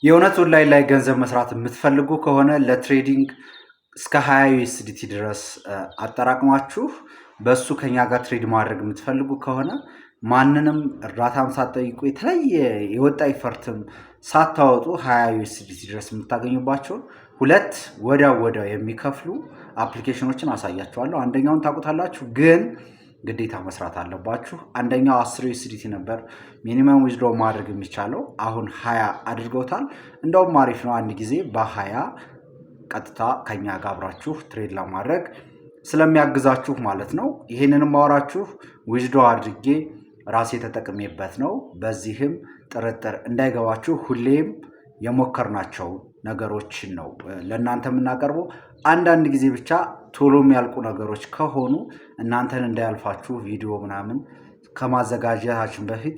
የእውነት ኦንላይን ላይ ገንዘብ መስራት የምትፈልጉ ከሆነ ለ trading እስከ 20 USDT ድረስ አጠራቅማችሁ በእሱ ከኛ ጋር trade ማድረግ የምትፈልጉ ከሆነ ማንንም እርዳታም ሳትጠይቁ፣ የተለየ የወጣ effort ም ሳታወጡ 20 USDT ድረስ የምታገኙባቸውን ሁለት ወዲያው ወዲያው የሚከፍሉ application ኖችን አሳያችኋለሁ። አንደኛውን ታውቁታላችሁ፣ ግን ግዴታ መስራት አለባችሁ። አንደኛው 10 USDT ነበር minimum withdraw ማድረግ የሚቻለው፣ አሁን 20 አድርገውታል። እንደውም አሪፍ ነው። አንድ ጊዜ በ20 ቀጥታ ከኛ ጋር አብራችሁ trade ለማድረግ ስለሚያግዛችሁ ማለት ነው። ይህንንም ማወራችሁ withdraw አድርጌ ራሴ ተጠቅሜበት ነው። በዚህም ጥርጥር እንዳይገባችሁ ሁሌም የሞከርናቸው ነገሮችን ነው ለእናንተ የምናቀርበው። አንዳንድ ጊዜ ብቻ ቶሎ የሚያልቁ ነገሮች ከሆኑ እናንተን እንዳያልፋችሁ ቪዲዮ ምናምን ከማዘጋጀታችን በፊት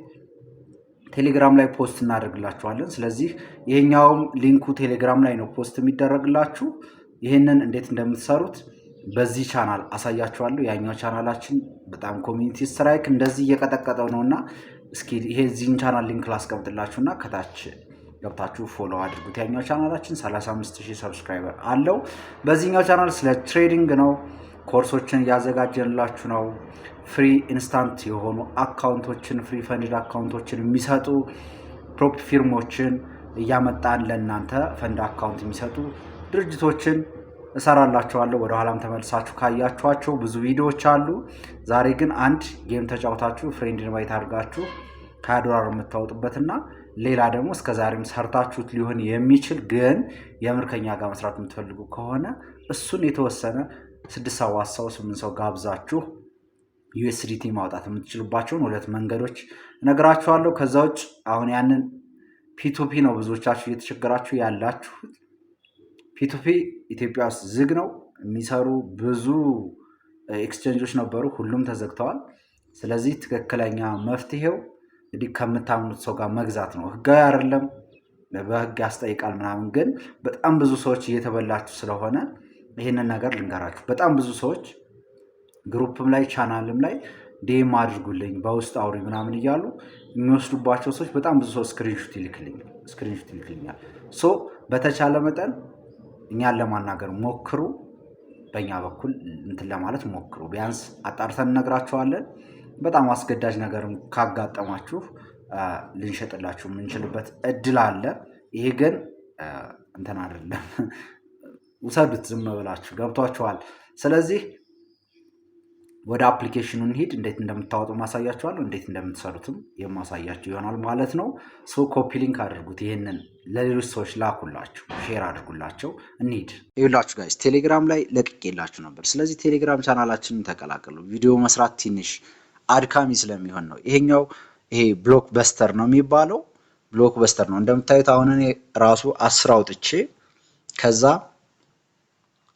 ቴሌግራም ላይ post እናደርግላችኋለን። ስለዚህ ይሄኛውም link ኡ ቴሌግራም ላይ ነው post የሚደረግላችሁ። ይህንን እንዴት እንደምትሰሩት በዚህ ቻናል አሳያችኋለሁ። ያኛው ቻናላችን በጣም community strike እንደዚህ እየቀጠቀጠው ነው እና እስኪ ይሄ እዚህን channel link ላስቀምጥላችሁና ከታች ገብታችሁ follow አድርጉት። ያኛው ቻናላችን 35,000 subscriber አለው። በዚህኛው ቻናል ስለ trading ነው፣ ኮርሶችን እያዘጋጀንላችሁ ነው። Free instant የሆኑ account ኦችን፣ free funded account ኦችን የሚሰጡ prop firm ኦችን እያመጣን ለእናንተ fund account የሚሰጡ ድርጅቶችን እሰራላችኋለሁ። ወደኋላም ተመልሳችሁ ካያችኋቸው ብዙ ቪዲዮዎች አሉ። ዛሬ ግን አንድ game ተጫውታችሁ friend invite አድርጋችሁ ከ20 ዶላር የምታወጡበትና ሌላ ደግሞ እስከ ዛሬም ሰርታችሁት ሊሆን የሚችል ግን የምር ከኛ ጋር መስራት የምትፈልጉ ከሆነ እሱን የተወሰነ ስድስት ሰባት ሰው ስምንት ሰው ጋብዛችሁ USDT ማውጣት የምትችሉባቸውን ሁለት መንገዶች እነግራችኋለሁ። ከዛ ውጭ አሁን ያንን P2P ነው ብዙዎቻችሁ እየተቸገራችሁ ያላችሁት። P2P ኢትዮጵያ ውስጥ ዝግ ነው። የሚሰሩ ብዙ ኤክስቼንጆች ነበሩ፣ ሁሉም ተዘግተዋል። ስለዚህ ትክክለኛ መፍትሄው እንግዲህ ከምታምኑት ሰው ጋር መግዛት ነው። ህጋዊ አይደለም፣ በህግ ያስጠይቃል ምናምን፣ ግን በጣም ብዙ ሰዎች እየተበላችሁ ስለሆነ ይህንን ነገር ልንገራችሁ። በጣም ብዙ ሰዎች group ም ላይ ቻናልም ላይ DM አድርጉልኝ፣ በውስጥ አውሪ ምናምን እያሉ የሚወስዱባቸው ሰዎች በጣም ብዙ ሰው screenshot ይልክልኛል። So በተቻለ መጠን እኛን ለማናገር ሞክሩ። በእኛ በኩል እንትን ለማለት ሞክሩ። ቢያንስ አጣርተን እነግራችኋለን። በጣም አስገዳጅ ነገርም ካጋጠማችሁ ልንሸጥላችሁ የምንችልበት እድል አለ። ይሄ ግን እንትን አይደለም፣ ውሰዱት ዝም ብላችሁ፣ ገብቷችኋል። ስለዚህ ወደ application ኑ እንሂድ። እንዴት እንደምታወጡ ማሳያችኋለሁ። እንዴት እንደምትሰሩትም የማሳያችሁ ይሆናል ማለት ነው። So copy link አድርጉት፣ ይህንን ለሌሎች ሰዎች ላኩላቸው፣ share አድርጉላቸው። እንሂድ። ይኸውላችሁ guys፣ ቴሌግራም ላይ ለቅቄላችሁ ነበር። ስለዚህ ቴሌግራም ቻናላችንን ተቀላቀሉ። ቪዲዮ መስራት ትንሽ አድካሚ ስለሚሆን ነው። ይሄኛው ይሄ Blockbuster ነው የሚባለው። Blockbuster ነው እንደምታዩት። አሁን እኔ ራሱ 10 አውጥቼ ከዛ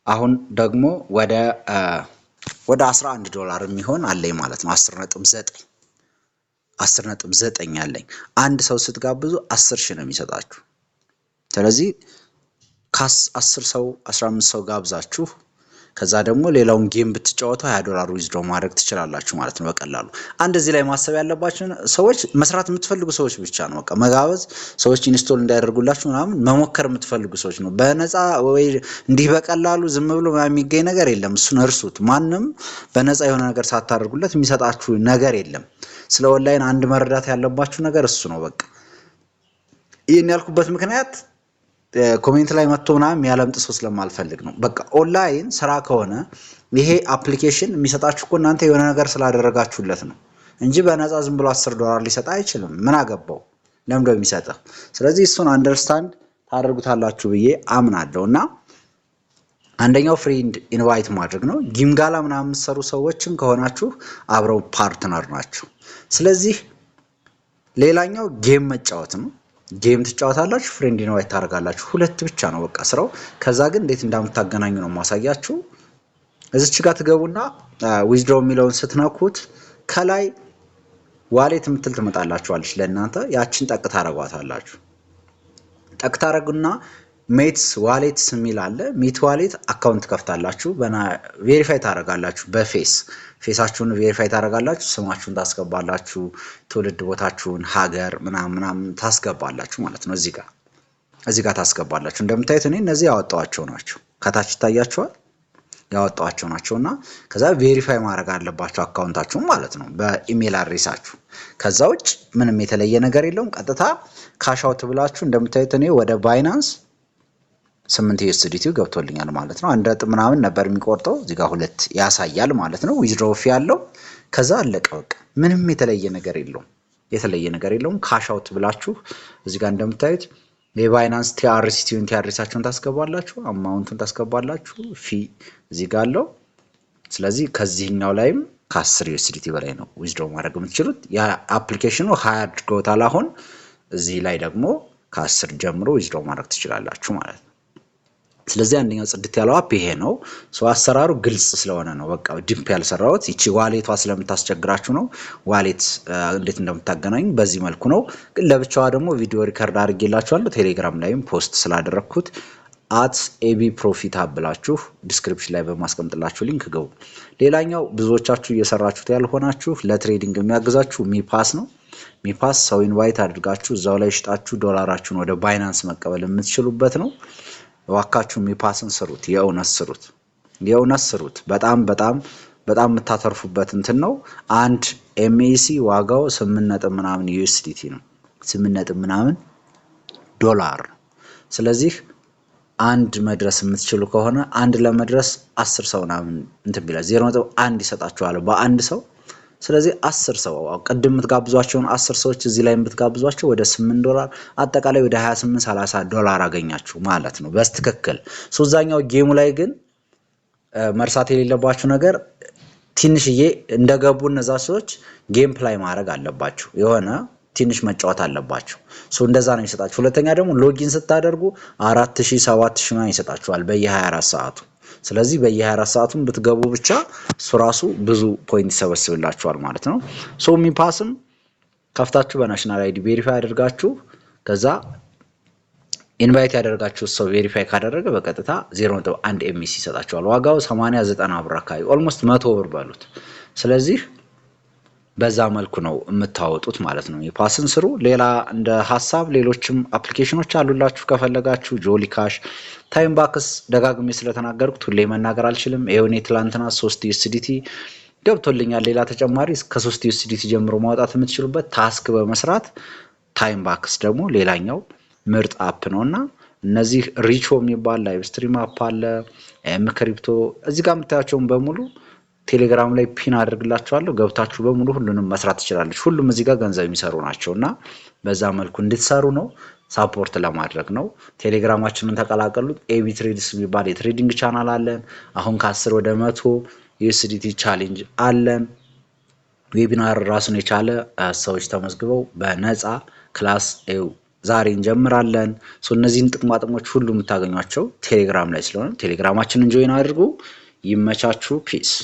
አሁን ደግሞ ወደ 11 ዶላር የሚሆን አለኝ ማለት ነው። 10.9፣ 10.9 አለኝ። አንድ ሰው ስትጋብዙ 10,000 ነው የሚሰጣችሁ። ስለዚህ ከ10 ሰው 15 ሰው ጋብዛችሁ ከዛ ደግሞ ሌላውን game ብትጫወቱ 20 ዶላር withdraw ማድረግ ትችላላችሁ ማለት ነው በቀላሉ። አንድ እዚህ ላይ ማሰብ ያለባችሁ ሰዎች መስራት የምትፈልጉ ሰዎች ብቻ ነው። በቃ መጋበዝ፣ ሰዎች install እንዲያደርጉላችሁ ምናምን መሞከር የምትፈልጉ ሰዎች ነው። በነፃ ወይ እንዲህ በቀላሉ ዝም ብሎ የሚገኝ ነገር የለም። እሱን እርሱት። ማንም በነፃ የሆነ ነገር ሳታደርጉለት የሚሰጣችሁ ነገር የለም። ስለ ኦንላይን አንድ መረዳት ያለባችሁ ነገር እሱ ነው። በቃ ይህን ያልኩበት ምክንያት comment ላይ መጥቶ ምናምን የሚያለምጥ ሰው ስለማልፈልግ ነው። በቃ ኦንላይን ስራ ከሆነ ይሄ application የሚሰጣችሁ እኮ እናንተ የሆነ ነገር ስላደረጋችሁለት ነው እንጂ በነፃ ዝም ብሎ 10 ዶላር ሊሰጥ አይችልም። ምን አገባው? ለምንድነው የሚሰጥህ? ስለዚህ እሱን understand ታደርጉታላችሁ ብዬ አምናለሁ። እና አንደኛው friend invite ማድረግ ነው። ጊምጋላ ምናምን የምትሰሩ ሰዎችም ከሆናችሁ አብረው partner ናቸው። ስለዚህ ሌላኛው game መጫወት ነው። Game ትጫወታላችሁ፣ friend invite ታደርጋላችሁ። ሁለት ብቻ ነው በቃ ስራው። ከዛ ግን እንዴት እንደምታገናኙ ነው ማሳያችሁ። እዚች ጋር ትገቡና withdraw የሚለውን ስትነኩት ከላይ wallet የምትል ትመጣላችኋለች ለእናንተ። ያችን ጠቅ ታረጓታላችሁ። ጠቅ ታረጉና Meet wallets የሚል አለ። Meet wallet account ከፍታላችሁ፣ verify ታደርጋላችሁ። በ face ኣችሁን verify ታደርጋላችሁ። ስማችሁን ታስገባላችሁ፣ ትውልድ ቦታችሁን፣ ሀገር ምናምን ምናምን ታስገባላችሁ ማለት ነው እዚህ ጋር። እዚህ ጋር ታስገባላችሁ። እንደምታዩት እኔ እነዚህ ያወጣኋቸው ናቸው። ከታች ይታያችኋል፣ ያወጣኋቸው ናቸው። እና ከዛ verify ማድረግ አለባችሁ account ኣችሁን ማለት ነው በ email address ኣችሁ። ከዛ ውጭ ምንም የተለየ ነገር የለውም። ቀጥታ cash out ብላችሁ እንደምታዩት እኔ ወደ Binance 8 USDT ገብቶልኛል ማለት ነው። 1 ነጥብ ምናምን ነበር የሚቆርጠው፣ እዚህ ጋር 2 ያሳያል ማለት ነው። Withdraw fee ያለው ከዛ አለቀ በቃ። ምንም የተለየ ነገር የለውም። የተለየ ነገር የለውም። Cash out ብላችሁ እዚህ ጋር እንደምታዩት የ Binance TRC20 address ኣችሁን ታስገባላችሁ፣ amount ኡን ታስገባላችሁ፣ fee እዚህ ጋር አለው። ስለዚህ ከዚህኛው ላይም ከ10 USDT በላይ ነው withdraw ማድረግ የምትችሉት። የ application ኑ 20 አድርገውታል። አሁን እዚህ ላይ ደግሞ ከ10 ጀምሮ withdraw ማድረግ ትችላላችሁ ማለት ነው። ስለዚህ አንደኛው ጽድት ያለው app ይሄ ነው። So አሰራሩ ግልጽ ስለሆነ ነው። በቃ deep ያልሰራሁት ይቺ wallet ቷ ስለምታስቸግራችሁ ነው። Wallet እንዴት እንደምታገናኙ በዚህ መልኩ ነው። ግን ለብቻዋ ደግሞ ቪዲዮ record አድርጌላችኋለሁ። ቴሌግራም ላይም post ስላደረግኩት @ABProfit ብላችሁ description ላይ በማስቀምጥላችሁ link ግቡ። ሌላኛው ብዙዎቻችሁ እየሰራችሁት ያልሆናችሁ ለ trading የሚያግዛችሁ MePass ነው። MePass ሰው invite አድርጋችሁ እዛው ላይ ሽጣችሁ ዶላራችሁን ወደ Binance መቀበል የምትችሉበት ነው። እባካችሁ MePass ን ስሩት፣ የእውነት ስሩት፣ የእውነት ስሩት። በጣም በጣም በጣም የምታተርፉበት እንትን ነው። አንድ MEC ዋጋው 8 ነጥብ ምናምን USDT ነው። 8 ነጥብ ምናምን ዶላር ነው። ስለዚህ አንድ መድረስ የምትችሉ ከሆነ፣ አንድ ለመድረስ 10 ሰው ምናምን እንትን ቢላ 0.1 ይሰጣችኋል በአንድ ሰው። ስለዚህ 10 ሰው፣ ቅድም የምትጋብዟቸውን 10 ሰዎች እዚህ ላይ የምትጋብዟቸው ወደ 8 ዶላር፣ አጠቃላይ ወደ 28 30 ዶላር አገኛችሁ ማለት ነው በትክክል። እዛኛው game ኡ ላይ ግን መርሳት የሌለባችሁ ነገር ትንሽዬ እንደገቡ እነዛ ሰዎች game play ማድረግ አለባችሁ። የሆነ ትንሽ መጫወት አለባችሁ። So እንደዛ ነው የሚሰጣችሁ። ሁለተኛ ደግሞ login ስታደርጉ 4000፣ 7000 ምናምን ይሰጣችኋል በየ24 ሰዓቱ። ስለዚህ በየ24 ሰዓቱም ብትገቡ ብቻ እሱ ራሱ ብዙ point ይሰበስብላችኋል ማለት ነው። So MePass ም ከፍታችሁ በ national ID verify አድርጋችሁ ከዛ invite ያደረጋችሁ ሰው verify ካደረገ በቀጥታ 0.1 MEC ይሰጣችኋል። ዋጋው 80፣ 90 ብር አካባቢ፣ almost 100 ብር በሉት። ስለዚህ በዛ መልኩ ነው የምታወጡት ማለት ነው። የ Pass ን ስሩ። ሌላ እንደ ሀሳብ ሌሎችም application ኖች አሉላችሁ ከፈለጋችሁ፣ JollyCash፣ TimeBucks ደጋግሜ ስለተናገርኩት ሁሌ መናገር አልችልም። ይኸው እኔ ትላንትና 3 USDT ገብቶልኛል። ሌላ ተጨማሪ ከ3 USDT ጀምሮ ማውጣት የምትችሉበት task በመስራት TimeBucks ደግሞ ሌላኛው ምርጥ app ነው። እና እነዚህ ሪቾ የሚባል live stream app አለ። M Crypto፣ እዚህ ጋር የምታያቸውን በሙሉ ቴሌግራም ላይ pin አድርግላችኋለሁ። ገብታችሁ በሙሉ ሁሉንም መስራት ትችላላችሁ። ሁሉም እዚህ ጋር ገንዘብ የሚሰሩ ናቸው እና በዛ መልኩ እንድትሰሩ ነው፣ support ለማድረግ ነው። ቴሌግራማችንን ተቀላቀሉት። AB Trades የሚባል የ trading channel አለን። አሁን ከ10 ወደ 100 USDT challenge አለን። Webinar ራሱን የቻለ ሰዎች ተመዝግበው በነፃ class ዛሬ እንጀምራለን። እነዚህን ጥቅማ ጥቅሞች ሁሉ የምታገኟቸው ቴሌግራም ላይ ስለሆነ ቴሌግራማችንን join አድርጉ። ይመቻችሁ። Peace.